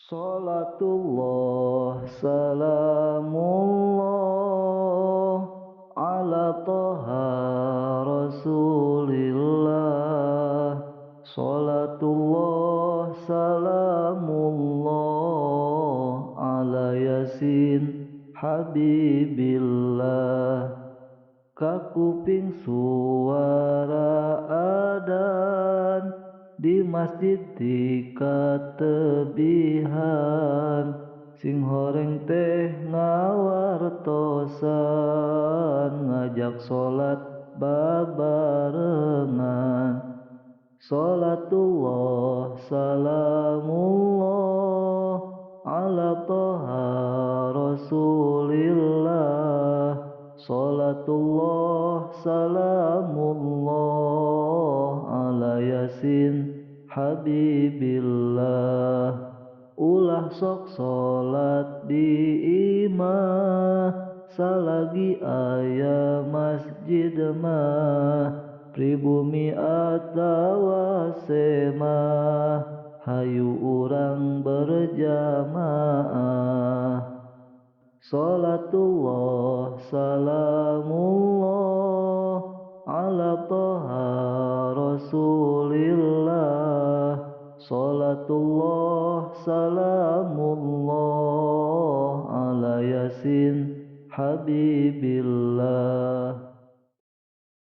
Salatullah salamullah ala Toha Rasulillah. Salatullah salamullah ala Yasin Habibillah. Kakuping suara adan di masjid dikatebihan, sing horeng teh ngawartosan ngajak salat babarengan. Salatullah salamullah ala Toha Rasulillah. Salatullah salamullah ala Yasin Habibillah. Ulah sok salat di imah salagi aya masjid mah, pribumi atawa semah, hayu urang berjamaah. Salatullah salamullah ala Toha Rasulillah. Salatullah salamullah ala Yasin Habibillah.